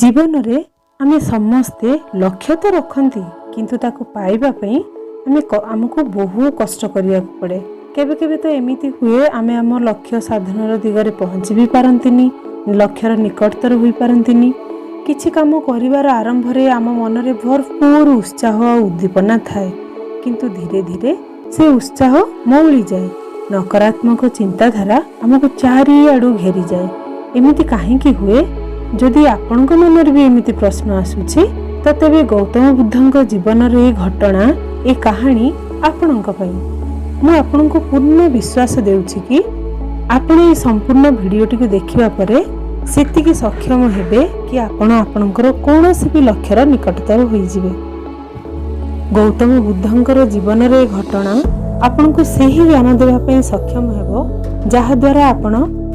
ଜୀବନରେ ଆମେ ସମସ୍ତେ ଲକ୍ଷ୍ୟ ତ ରଖନ୍ତି, କିନ୍ତୁ ତାକୁ ପାଇବା ପାଇଁ ଆମକୁ ବହୁ କଷ୍ଟ କରିବାକୁ ପଡ଼େ। କେବେ କେବେ ତ ଏମିତି ହୁଏ, ଆମେ ଆମ ଲକ୍ଷ୍ୟ ସାଧନର ଦିଗରେ ପହଞ୍ଚି ବି ପାରନ୍ତିନି, ଲକ୍ଷ୍ୟର ନିକଟତର ହୋଇପାରନ୍ତିନି। କିଛି କାମ କରିବାର ଆରମ୍ଭରେ ଆମ ମନରେ ଭରପୁର ଉତ୍ସାହ ଆଉ ଉଦ୍ଦୀପନା ଥାଏ, କିନ୍ତୁ ଧୀରେ ଧୀରେ ସେ ଉତ୍ସାହ ମଉଳିଯାଏ। ନକାରାତ୍ମକ ଚିନ୍ତାଧାରା ଆମକୁ ଚାରିଆଡ଼ୁ ଘେରିଯାଏ। ଏମିତି କାହିଁକି ହୁଏ? ଯଦି ଆପଣଙ୍କ ମନରେ ବି ଏମିତି ପ୍ରଶ୍ନ ଆସୁଛି ତ ତେବେ ଗୌତମ ବୁଦ୍ଧଙ୍କ ଜୀବନର ଏ ଘଟଣା, ଏ କାହାଣୀ ଆପଣଙ୍କ ପାଇଁ। ମୁଁ ଆପଣଙ୍କୁ ପୂର୍ଣ୍ଣ ବିଶ୍ୱାସ ଦେଉଛି କି ଆପଣ ଏହି ସମ୍ପୂର୍ଣ୍ଣ ଭିଡ଼ିଓଟିକୁ ଦେଖିବା ପରେ ସେତିକି ସକ୍ଷମ ହେବେ କି ଆପଣ ଆପଣଙ୍କର କୌଣସି ବି ଲକ୍ଷ୍ୟର ନିକଟତର ହୋଇଯିବେ। ଗୌତମ ବୁଦ୍ଧଙ୍କର ଜୀବନର ଏ ଘଟଣା ଆପଣଙ୍କୁ ସେହି ଜ୍ଞାନ ଦେବା ପାଇଁ ସକ୍ଷମ ହେବ, ଯାହାଦ୍ୱାରା ଆପଣ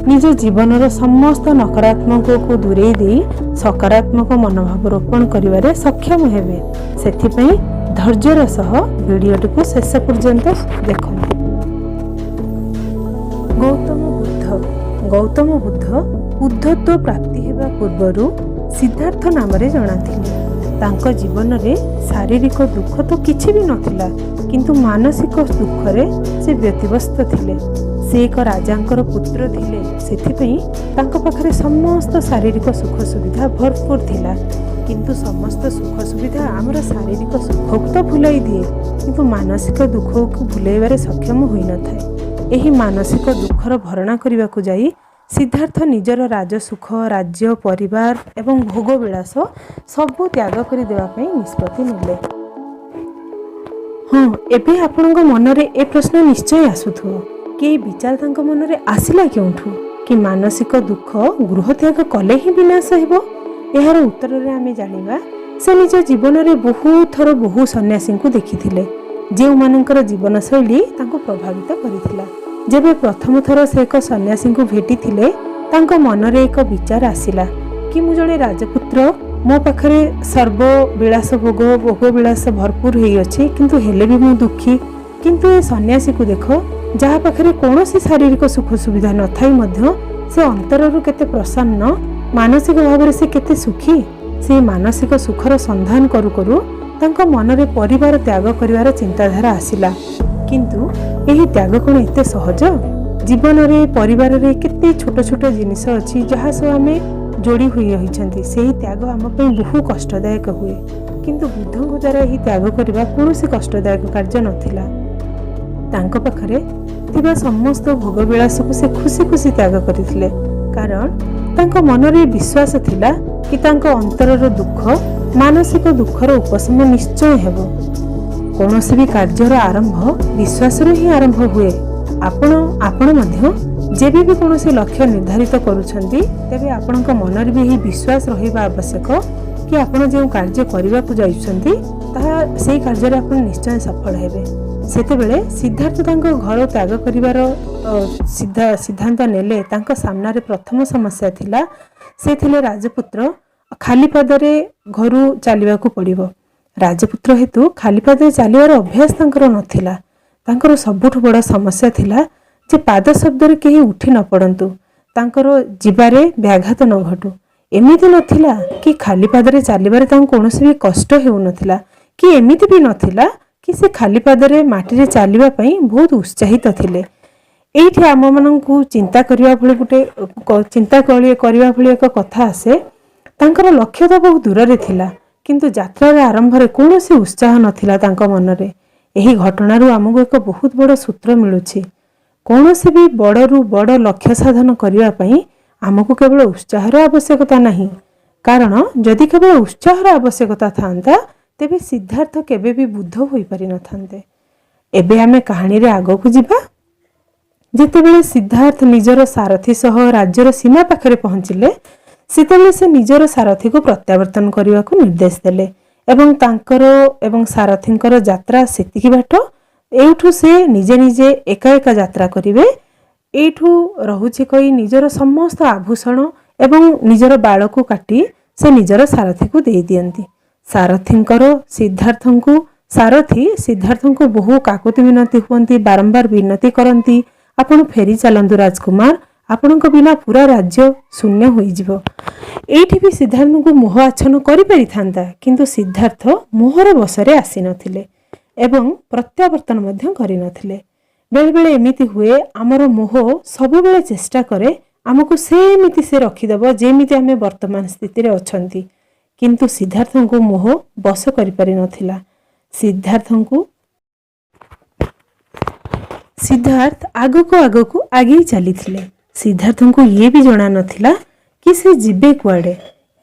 ନିଜ ଜୀବନର ସମସ୍ତ ନକାରାତ୍ମକକୁ ଦୂରେଇ ଦେଇ ସକାରାତ୍ମକ ମନୋଭାବ ରୋପଣ କରିବାରେ ସକ୍ଷମ ହେବେ। ସେଥିପାଇଁ ଧୈର୍ଯ୍ୟର ସହ ଭିଡ଼ିଓଟିକୁ ଶେଷ ପର୍ଯ୍ୟନ୍ତ ଦେଖନ୍ତୁ। ଗୌତମ ବୁଦ୍ଧ। ଗୌତମ ବୁଦ୍ଧ ବୁଦ୍ଧତ୍ୱ ପ୍ରାପ୍ତି ହେବା ପୂର୍ବରୁ ସିଦ୍ଧାର୍ଥ ନାମରେ ଜଣାଥିଲେ। ତାଙ୍କ ଜୀବନରେ ଶାରୀରିକ ଦୁଃଖ ତ କିଛି ବି ନଥିଲା, କିନ୍ତୁ ମାନସିକ ଦୁଃଖରେ ସେ ବ୍ୟତିବ୍ୟସ୍ତ ଥିଲେ। ସେ ଏକ ରାଜାଙ୍କର ପୁତ୍ର ଥିଲେ, ସେଥିପାଇଁ ତାଙ୍କ ପାଖରେ ସମସ୍ତ ଶାରୀରିକ ସୁଖ ସୁବିଧା ଭରପୁର ଥିଲା। କିନ୍ତୁ ସମସ୍ତ ସୁଖ ସୁବିଧା ଆମର ଶାରୀରିକ ସୁଖକୁ ତ ଭୁଲାଇ ଦିଏ, କିନ୍ତୁ ମାନସିକ ଦୁଃଖକୁ ଭୁଲାଇବାରେ ସକ୍ଷମ ହୋଇନଥାଏ। ଏହି ମାନସିକ ଦୁଃଖର ଭରଣା କରିବାକୁ ଯାଇ ସିଦ୍ଧାର୍ଥ ନିଜର ରାଜସୁଖ, ରାଜ୍ୟ, ପରିବାର ଏବଂ ଭୋଗବିଳାସ ସବୁ ତ୍ୟାଗ କରିଦେବା ପାଇଁ ନିଷ୍ପତ୍ତି ନେଲେ। ହଁ, ଏବେ ଆପଣଙ୍କ ମନରେ ଏ ପ୍ରଶ୍ନ ନିଶ୍ଚୟ ଆସୁଥିବ କି ଏହି ବିଚାର ତାଙ୍କ ମନରେ ଆସିଲା କେଉଁଠୁ କି ମାନସିକ ଦୁଃଖ ଗୃହତ୍ୟାଗ କଲେ ହିଁ ବିନାଶ ହେବ? ଏହାର ଉତ୍ତରରେ ଆମେ ଜାଣିବା, ସେ ନିଜ ଜୀବନରେ ବହୁ ଥର ବହୁ ସନ୍ନ୍ୟାସୀଙ୍କୁ ଦେଖିଥିଲେ, ଯେଉଁମାନଙ୍କର ଜୀବନଶୈଳୀ ତାଙ୍କୁ ପ୍ରଭାବିତ କରିଥିଲା। ଯେବେ ପ୍ରଥମ ଥର ସେ ଏକ ସନ୍ନ୍ୟାସୀଙ୍କୁ ଭେଟିଥିଲେ, ତାଙ୍କ ମନରେ ଏକ ବିଚାର ଆସିଲା କି ମୁଁ ଜଣେ ରାଜପୁତ୍ର, ମୋ ପାଖରେ ସର୍ବ ବିଳାସ ଭୋଗ ବିଳାସ ଭରପୁର ହେଇଅଛି, କିନ୍ତୁ ହେଲେ ବି ମୁଁ ଦୁଃଖୀ। କିନ୍ତୁ ଏ ସନ୍ନ୍ୟାସୀକୁ ଦେଖ, ଯାହା ପାଖରେ କୌଣସି ଶାରୀରିକ ସୁଖ ସୁବିଧା ନଥାଇ ମଧ୍ୟ ସେ ଅନ୍ତରରୁ କେତେ ପ୍ରସନ୍ନ, ମାନସିକ ଭାବରେ ସେ କେତେ ସୁଖୀ। ସେ ମାନସିକ ସୁଖର ସନ୍ଧାନ କରୁ କରୁ ତାଙ୍କ ମନରେ ପରିବାର ତ୍ୟାଗ କରିବାର ଚିନ୍ତାଧାରା ଆସିଲା। କିନ୍ତୁ ଏହି ତ୍ୟାଗ କ'ଣ ଏତେ ସହଜ? ଜୀବନରେ, ପରିବାରରେ କେତେ ଛୋଟ ଛୋଟ ଜିନିଷ ଅଛି, ଯାହା ସହ ଆମେ ଯୋଡ଼ି ହୋଇ ରହିଛନ୍ତି। ସେହି ତ୍ୟାଗ ଆମ ପାଇଁ ବହୁ କଷ୍ଟଦାୟକ ହୁଏ। କିନ୍ତୁ ବୁଦ୍ଧଙ୍କ ଦ୍ୱାରା ଏହି ତ୍ୟାଗ କରିବା କୌଣସି କଷ୍ଟଦାୟକ କାର୍ଯ୍ୟ ନଥିଲା। ତାଙ୍କ ପାଖରେ ଥିବା ସମସ୍ତ ଭୋଗବିଳାସକୁ ସେ ଖୁସି ଖୁସି ତ୍ୟାଗ କରିଥିଲେ, କାରଣ ତାଙ୍କ ମନରେ ବିଶ୍ୱାସ ଥିଲା କି ତାଙ୍କ ଅନ୍ତରର ଦୁଃଖ, ମାନସିକ ଦୁଃଖର ଉପଶମ ନିଶ୍ଚୟ ହେବ। କୌଣସି ବି କାର୍ଯ୍ୟର ଆରମ୍ଭ ବିଶ୍ୱାସରୁ ହିଁ ଆରମ୍ଭ ହୁଏ। ଆପଣ ମଧ୍ୟ ଯେବେ ବି କୌଣସି ଲକ୍ଷ୍ୟ ନିର୍ଦ୍ଧାରିତ କରୁଛନ୍ତି, ତେବେ ଆପଣଙ୍କ ମନରେ ବି ଏହି ବିଶ୍ୱାସ ରହିବା ଆବଶ୍ୟକ କି ଆପଣ ଯେଉଁ କାର୍ଯ୍ୟ କରିବାକୁ ଯାଉଛନ୍ତି, ତାହା ସେଇ କାର୍ଯ୍ୟରେ ଆପଣ ନିଶ୍ଚୟ ସଫଳ ହେବେ। ସେତେବେଳେ ସିଦ୍ଧାର୍ଥ ତାଙ୍କ ଘର ତ୍ୟାଗ କରିବାର ସିଦ୍ଧାନ୍ତ ନେଲେ, ତାଙ୍କ ସାମ୍ନାରେ ପ୍ରଥମ ସମସ୍ୟା ଥିଲା, ସେ ଥିଲେ ରାଜପୁତ୍ର, ଖାଲି ପାଦରେ ଘରୁ ଚାଲିବାକୁ ପଡ଼ିବ। ରାଜପୁତ୍ର ହେତୁ ଖାଲି ପାଦରେ ଚାଲିବାର ଅଭ୍ୟାସ ତାଙ୍କର ନଥିଲା। ତାଙ୍କର ସବୁଠୁ ବଡ଼ ସମସ୍ୟା ଥିଲା ଯେ ପାଦ ଶବ୍ଦରେ କେହି ଉଠି ନ ପଡ଼ନ୍ତୁ, ତାଙ୍କର ଯିବାରେ ବ୍ୟାଘାତ ନ ଘଟୁ। ଏମିତି ନଥିଲା କି ଖାଲି ପାଦରେ ଚାଲିବାରେ ତାଙ୍କୁ କୌଣସି ବି କଷ୍ଟ ହେଉନଥିଲା, କି ଏମିତି ବି ନଥିଲା କି ସେ ଖାଲି ପାଦରେ ମାଟିରେ ଚାଲିବା ପାଇଁ ବହୁତ ଉତ୍ସାହିତ ଥିଲେ। ଏଇଠି ଆମମାନଙ୍କୁ ଚିନ୍ତା କରିବା ଭଳି ଗୋଟେ ଚିନ୍ତା କରିବା ଭଳି ଏକ କଥା ଆସେ। ତାଙ୍କର ଲକ୍ଷ୍ୟ ତ ବହୁ ଦୂରରେ ଥିଲା, କିନ୍ତୁ ଯାତ୍ରାର ଆରମ୍ଭରେ କୌଣସି ଉତ୍ସାହ ନଥିଲା ତାଙ୍କ ମନରେ। ଏହି ଘଟଣାରୁ ଆମକୁ ଏକ ବହୁତ ବଡ଼ ସୂତ୍ର ମିଳୁଛି। କୌଣସି ବି ବଡ଼ରୁ ବଡ଼ ଲକ୍ଷ୍ୟ ସାଧନ କରିବା ପାଇଁ ଆମକୁ କେବଳ ଉତ୍ସାହର ଆବଶ୍ୟକତା ନାହିଁ। କାରଣ ଯଦି କେବଳ ଉତ୍ସାହର ଆବଶ୍ୟକତା ଥାନ୍ତା, ତେବେ ସିଦ୍ଧାର୍ଥ କେବେ ବି ବୁଦ୍ଧ ହୋଇପାରିନଥାନ୍ତେ। ଏବେ ଆମେ କାହାଣୀରେ ଆଗକୁ ଯିବା। ଯେତେବେଳେ ସିଦ୍ଧାର୍ଥ ନିଜର ସାରଥୀ ସହ ରାଜ୍ୟର ସୀମା ପାଖରେ ପହଞ୍ଚିଲେ, ସେତେବେଳେ ସେ ନିଜର ସାରଥୀକୁ ପ୍ରତ୍ୟାବର୍ତ୍ତନ କରିବାକୁ ନିର୍ଦ୍ଦେଶ ଦେଲେ ଏବଂ ତାଙ୍କର ଏବଂ ସାରଥୀଙ୍କର ଯାତ୍ରା ସେତିକି ବାଟ, ଏଇଠୁ ସେ ନିଜେ ନିଜେ ଏକା ଏକା ଯାତ୍ରା କରିବେ, ଏଇଠୁ ରହୁଛି କହି ନିଜର ସମସ୍ତ ଆଭୂଷଣ ଏବଂ ନିଜର ବାଳକୁ କାଟି ସେ ନିଜର ସାରଥୀକୁ ଦେଇ ଦିଅନ୍ତି। ସାରଥୀଙ୍କର ସିଦ୍ଧାର୍ଥଙ୍କୁ ସାରଥୀ ସିଦ୍ଧାର୍ଥଙ୍କୁ ବହୁ କାକୁତି ମିନତି ହୁଅନ୍ତି, ବାରମ୍ବାର ବିନତି କରନ୍ତି, "ଆପଣ ଫେରି ଚାଲନ୍ତୁ ରାଜକୁମାର, ଆପଣଙ୍କ ବିନା ପୁରା ରାଜ୍ୟ ଶୂନ୍ୟ ହୋଇଯିବ। ଏଇଠି ବି ସିଦ୍ଧାର୍ଥଙ୍କୁ ମୋହ ଆଚ୍ଛନ୍ନ କରିପାରିଥାନ୍ତା, କିନ୍ତୁ ସିଦ୍ଧାର୍ଥ ମୋହର ବଶରେ ଆସିନଥିଲେ ଏବଂ ପ୍ରତ୍ୟାବର୍ତ୍ତନ ମଧ୍ୟ କରିନଥିଲେ। ବେଳେବେଳେ ଏମିତି ହୁଏ, ଆମର ମୋହ ସବୁବେଳେ ଚେଷ୍ଟା କରେ ଆମକୁ ସେମିତି ସେ ରଖିଦେବ ଯେମିତି ଆମେ ବର୍ତ୍ତମାନ ସ୍ଥିତିରେ ଅଛନ୍ତି। କିନ୍ତୁ ସିଦ୍ଧାର୍ଥଙ୍କୁ ମୋହ ବଶ କରିପାରିନଥିଲା। ସିଦ୍ଧାର୍ଥ ଆଗକୁ ଆଗକୁ ଆଗେଇ ଚାଲିଥିଲେ। ସିଦ୍ଧାର୍ଥଙ୍କୁ ଇଏ ବି ଜଣା ନଥିଲା କି ସେ ଯିବେ କୁଆଡ଼େ।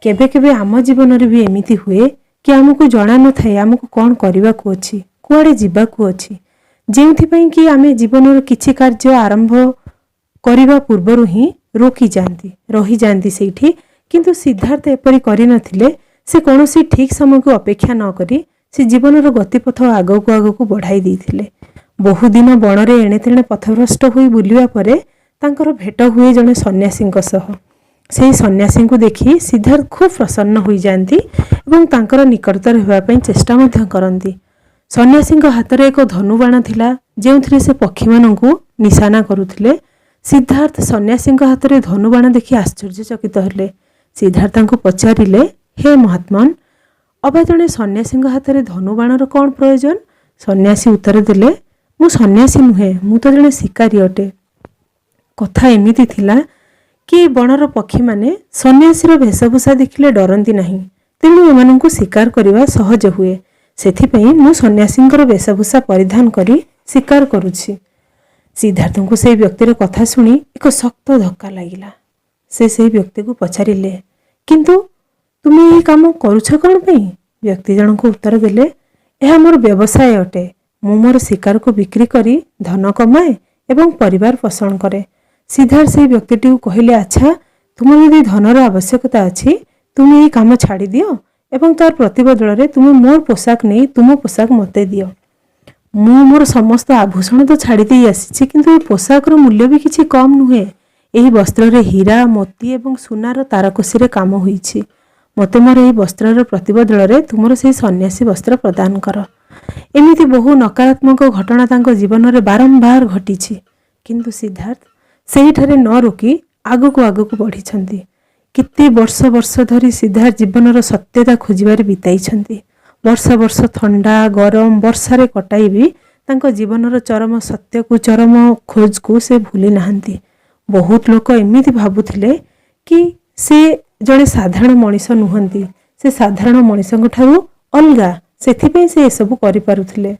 କେବେ କେବେ ଆମ ଜୀବନରେ ବି ଏମିତି ହୁଏ କି ଆମକୁ ଜଣା ନଥାଏ ଆମକୁ କ'ଣ କରିବାକୁ ଅଛି, କୁଆଡ଼େ ଯିବାକୁ ଅଛି, ଯେଉଁଥିପାଇଁ କି ଆମେ ଜୀବନର କିଛି କାର୍ଯ୍ୟ ଆରମ୍ଭ କରିବା ପୂର୍ବରୁ ହିଁ ରୋକିଯାଆନ୍ତି, ରହିଯାଆନ୍ତି ସେଇଠି। କିନ୍ତୁ ସିଦ୍ଧାର୍ଥ ଏପରି କରିନଥିଲେ। ସେ କୌଣସି ଠିକ୍ ସମୟକୁ ଅପେକ୍ଷା ନ କରି ସେ ଜୀବନର ଗତିପଥ ଆଗକୁ ଆଗକୁ ବଢ଼ାଇ ଦେଇଥିଲେ। ବହୁଦିନ ବଣରେ ଏଣେ ତେଣେ ପଥଭ୍ରଷ୍ଟ ହୋଇ ବୁଲିବା ପରେ ତାଙ୍କର ଭେଟ ହୁଏ ଜଣେ ସନ୍ନ୍ୟାସୀଙ୍କ ସହ। ସେହି ସନ୍ନ୍ୟାସୀଙ୍କୁ ଦେଖି ସିଦ୍ଧାର୍ଥ ଖୁବ୍ ପ୍ରସନ୍ନ ହୋଇଯାଆନ୍ତି ଏବଂ ତାଙ୍କର ନିକଟତର ହେବା ପାଇଁ ଚେଷ୍ଟା ମଧ୍ୟ କରନ୍ତି। ସନ୍ନ୍ୟାସୀଙ୍କ ହାତରେ ଏକ ଧନୁବାଣ ଥିଲା, ଯେଉଁଥିରେ ସେ ପକ୍ଷୀମାନଙ୍କୁ ନିଶାନା କରୁଥିଲେ। ସିଦ୍ଧାର୍ଥ ସନ୍ନ୍ୟାସୀଙ୍କ ହାତରେ ଧନୁବାଣ ଦେଖି ଆଶ୍ଚର୍ଯ୍ୟଚକିତ ହେଲେ। ସିଦ୍ଧାର୍ଥ ତାଙ୍କୁ ପଚାରିଲେ, "ହେ ମହାତ୍ମନ, ଅବା ଜଣେ ସନ୍ନ୍ୟାସୀଙ୍କ ହାତରେ ଧନୁବାଣର କ'ଣ ପ୍ରୟୋଜନ?" ସନ୍ନ୍ୟାସୀ ଉତ୍ତର ଦେଲେ, "ମୁଁ ସନ୍ନ୍ୟାସୀ ନୁହେଁ, ମୁଁ ତ ଜଣେ ଶିକାରୀ ଅଟେ। କଥା ଏମିତି ଥିଲା କି ବଣର ପକ୍ଷୀମାନେ ସନ୍ନ୍ୟାସୀର ବେଶଭୂଷା ଦେଖିଲେ ଡରନ୍ତି ନାହିଁ, ତେଣୁ ଏମାନଙ୍କୁ ଶିକାର କରିବା ସହଜ ହୁଏ। ସେଥିପାଇଁ ମୁଁ ସନ୍ନ୍ୟାସୀଙ୍କର ବେଶଭୂଷା ପରିଧାନ କରି ଶିକାର କରୁଛି।" ସିଦ୍ଧାର୍ଥଙ୍କୁ ସେହି ବ୍ୟକ୍ତିର କଥା ଶୁଣି ଏକ ଶକ୍ତ ଧକ୍କା ଲାଗିଲା। ସେ ସେହି ବ୍ୟକ୍ତିକୁ ପଚାରିଲେ, "କିନ୍ତୁ ତୁମେ ଏହି କାମ କରୁଛ କ'ଣ ପାଇଁ?" ବ୍ୟକ୍ତି ଜଣକ ଉତ୍ତର ଦେଲେ, "ଏହା ମୋର ବ୍ୟବସାୟ ଅଟେ। ମୁଁ ମୋର ଶିକାରକୁ ବିକ୍ରି କରି ଧନ କମାଏ ଏବଂ ପରିବାର ପୋଷଣ କରେ।" ସିଦ୍ଧାର୍ଥ ସେହି ବ୍ୟକ୍ତିଟିକୁ କହିଲେ, "ଆଚ୍ଛା, ତୁମର ଯଦି ଧନର ଆବଶ୍ୟକତା ଅଛି, ତୁମେ ଏହି କାମ ଛାଡ଼ିଦିଅ ଏବଂ ତାର ପ୍ରତିବଦଳରେ ତୁମେ ମୋର ପୋଷାକ ନେଇ ତୁମ ପୋଷାକ ମୋତେ ଦିଅ। ମୁଁ ମୋର ସମସ୍ତ ଆଭୂଷଣ ତ ଛାଡ଼ି ଦେଇ ଆସିଛି, କିନ୍ତୁ ଏହି ପୋଷାକର ମୂଲ୍ୟ ବି କିଛି କମ୍ ନୁହେଁ। ଏହି ବସ୍ତ୍ରରେ ହୀରା, ମୋତି ଏବଂ ସୁନାର ତାରକସିରେ କାମ ହୋଇଛି। ମୋତେ ମୋର ଏହି ବସ୍ତ୍ରର ପ୍ରତିବଦଳରେ ତୁମର ସେହି ସନ୍ନ୍ୟାସୀ ବସ୍ତ୍ର ପ୍ରଦାନ କର।" ଏମିତି ବହୁ ନକାରାତ୍ମକ ଘଟଣା ତାଙ୍କ ଜୀବନରେ ବାରମ୍ବାର ଘଟିଛି, କିନ୍ତୁ ସିଦ୍ଧାର୍ଥ ସେହିଠାରେ ନ ରୋକି ଆଗକୁ ଆଗକୁ ବଢ଼ିଛନ୍ତି। କେତେ ବର୍ଷ ବର୍ଷ ଧରି ସିଦ୍ଧାର୍ଥ ଜୀବନର ସତ୍ୟତା ଖୋଜିବାରେ ବିତାଇଛନ୍ତି। ବର୍ଷ ବର୍ଷ ଥଣ୍ଡା, ଗରମ, ବର୍ଷାରେ କଟାଇ ବି ତାଙ୍କ ଜୀବନର ଚରମ ସତ୍ୟକୁ, ଚରମ ଖୋଜକୁ ସେ ଭୁଲି ନାହାନ୍ତି। ବହୁତ ଲୋକ ଏମିତି ଭାବୁଥିଲେ କି ସେ ଜଣେ ସାଧାରଣ ମଣିଷ ନୁହନ୍ତି, ସେ ସାଧାରଣ ମଣିଷଙ୍କ ଠାରୁ ଅଲଗା, ସେଥିପାଇଁ ସେ ଏସବୁ କରିପାରୁଥିଲେ।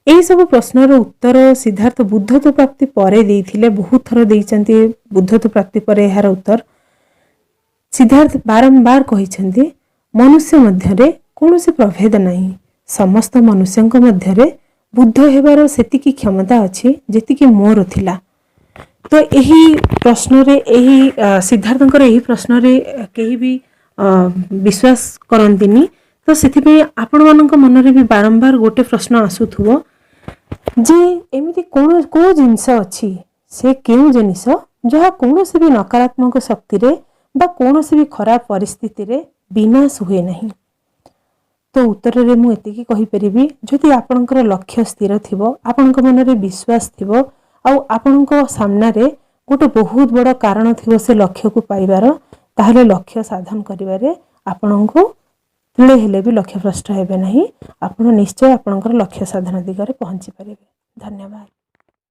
ଏହିସବୁ ପ୍ରଶ୍ନର ଉତ୍ତର ସିଦ୍ଧାର୍ଥ ବୁଦ୍ଧତ୍ୱ ପ୍ରାପ୍ତି ପରେ ଦେଇଥିଲେ। ବହୁତ ଥର ଦେଇଛନ୍ତି ବୁଦ୍ଧତ୍ୱ ପ୍ରାପ୍ତି ପରେ ଏହାର ଉତ୍ତର। ସିଦ୍ଧାର୍ଥ ବାରମ୍ବାର କହିଛନ୍ତି, ମନୁଷ୍ୟ ମଧ୍ୟରେ କୌଣସି ପ୍ରଭେଦ ନାହିଁ। ସମସ୍ତ ମନୁଷ୍ୟଙ୍କ ମଧ୍ୟରେ ବୁଦ୍ଧ ହେବାର ସେତିକି କ୍ଷମତା ଅଛି, ଯେତିକି ମୋର ଥିଲା। ତ ଏହି ପ୍ରଶ୍ନରେ, ଏହି ସିଦ୍ଧାର୍ଥଙ୍କର ଏହି ପ୍ରଶ୍ନରେ କେହି ବି ବିଶ୍ୱାସ କରନ୍ତିନି। ତ ସେଥିପାଇଁ ଆପଣମାନଙ୍କ ମନରେ ବି ବାରମ୍ବାର ଗୋଟେ ପ୍ରଶ୍ନ ଆସୁଥିବ ଯେ ଏମିତି କ'ଣ କେଉଁ ଜିନିଷ ଅଛି, ସେ କେଉଁ ଜିନିଷ ଯାହା କୌଣସି ବି ନକାରାତ୍ମକ ଶକ୍ତିରେ ବା କୌଣସି ବି ଖରାପ ପରିସ୍ଥିତିରେ ବିନାଶ ହୁଏ ନାହିଁ? ତ ଉତ୍ତରରେ ମୁଁ ଏତିକି କହିପାରିବି, ଯଦି ଆପଣଙ୍କର ଲକ୍ଷ୍ୟ ସ୍ଥିର ଥିବ, ଆପଣଙ୍କ ମନରେ ବିଶ୍ୱାସ ଥିବ ଆଉ ଆପଣଙ୍କ ସାମ୍ନାରେ ଗୋଟେ ବହୁତ ବଡ଼ କାରଣ ଥିବ ସେ ଲକ୍ଷ୍ୟକୁ ପାଇବାର, ତାହେଲେ ଲକ୍ଷ୍ୟ ସାଧନ କରିବାରେ ଆପଣଙ୍କୁ ତିଳେ ହେଲେ ବି ଲକ୍ଷ୍ୟଭ୍ରଷ୍ଟ ହେବେ ନାହିଁ। ଆପଣ ନିଶ୍ଚୟ ଆପଣଙ୍କର ଲକ୍ଷ୍ୟ ସାଧନ ଦିଗରେ ପହଞ୍ଚି ପାରିବେ। ଧନ୍ୟବାଦ।